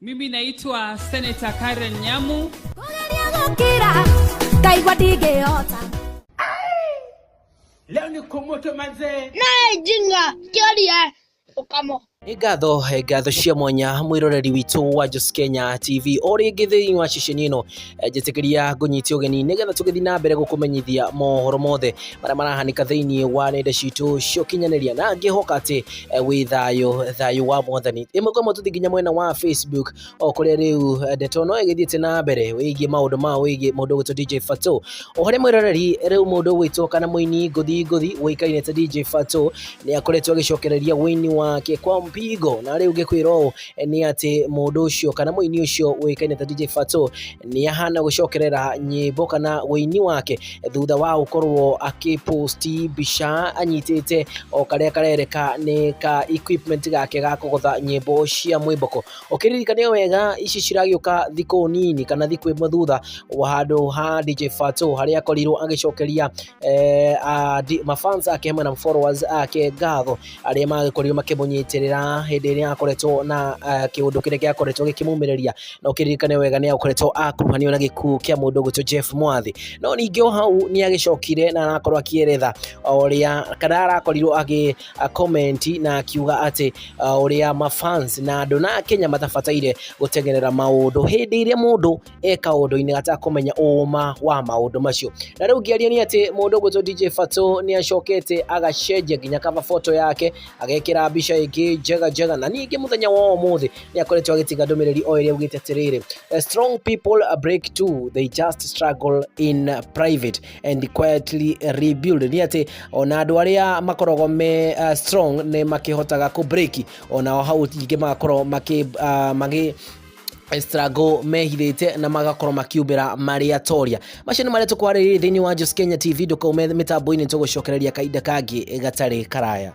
Mimi naitwa Senator Karen Nyamu. Kũgeria gũkira ngaigua ndingĩhota. Leo niko moto manzee. Nae jinga kĩoria ũkamo. Nĩ ngatho ngatho cia mwanya mwĩroreri witũ wa Jos Kenya TV o rĩngĩ thĩinĩ wa ceceni ĩno. Njĩtĩkĩria ngũnyite ũgeni nĩgetha tũgĩthiĩ na mbere gũkũmenyithia mohoro mothe marĩa marahanĩka thĩinĩ wa nenda citũ cia ũkinyanĩria, na ngĩhoka atĩ wĩ thayũ, thayũ wa Mwathani. Ĩmwe kwa ĩmwe tũthiĩ nginya mwena wa Facebook o kũrĩa rĩu ndeto no ĩgĩthiĩte na mbere wĩgiĩ maũndũ ma wĩgiĩ mũndũ ũgwĩtwo DJ Fatxo. O harĩa mwĩroreri rĩu mũndũ ũgwĩtwo kana mũini ngũthi ngũthi ũĩkaine ta DJ Fatxo nĩ akoretwo agĩcokereria ũini wake kwa mpigo, na rĩu ngĩkwĩra ũũ nĩ atĩ mũndũ ũcio kana mũini ũcio ũĩkaine ta DJ Fatxo nĩ ahana gũcokerera nyĩmbo kana ũini wake thutha wa gũkorwo akĩposti mbica anyitĩte o karĩa karereka nĩ ka equipment gake ga kũgotha nyĩmbo cia mwĩmboko. Ũkĩririkania wega ici ciragĩũka thikũ nini kana thikũ ĩmwe thutha wa handũ ha DJ Fatxo harĩa akorirwo agĩcokeria mafans ake hamwe na followers ake ngatho arĩa magĩkorirwo makĩmũnyitĩrĩra hĩndĩ ĩrĩa akoretwo na kĩũndũ kĩrĩa gĩakoretwo gĩkĩmumĩrĩria. Na ũkĩririkane wega nĩ akoretwo akuruhanio na gĩkuũ kĩa mũndũ ũgwĩtwo Jeff Mwathi. No ningĩ o hau nĩ agĩcokire na arakorwo akĩeretha ũrĩa kana arakorirwo agĩ comment na akiuga atĩ ũrĩa mafans na andũ na Kenya matabataire gũtengerera maũndũ hĩndĩ ĩrĩa mũndũ e kaũndũ-inĩ gatakũmenya ũma wa maũndũ macio. Na rĩu ngĩaria nĩ atĩ mũndũ ũgwĩtwo DJ Fatxo nĩ acokete agacenjia nginya cover photo yake, agekĩra mbica ĩngĩ njega njega, na ningĩ mũthenya wa ũmũthĩ nĩ akoretwo agĩtiga ndũmĩrĩri o ĩrĩa augĩte atĩrĩrĩ, "Strong people break too, they just struggle in private and quietly rebuild." Nĩ atĩ ona andũ arĩa makoragwo me strong nĩ makĩhotaga kũ break, onao hau ningĩ magakorwo magĩ struggle mehithĩte na magakorwo makiumbĩra marĩ atoria. Macio nĩ marĩa tũkwarĩrĩria thĩinĩ wa Jos Kenya TV. Ndũkaume mĩtambo-inĩ, tũgũcokereria kahinda kangĩ gatarĩ karaya.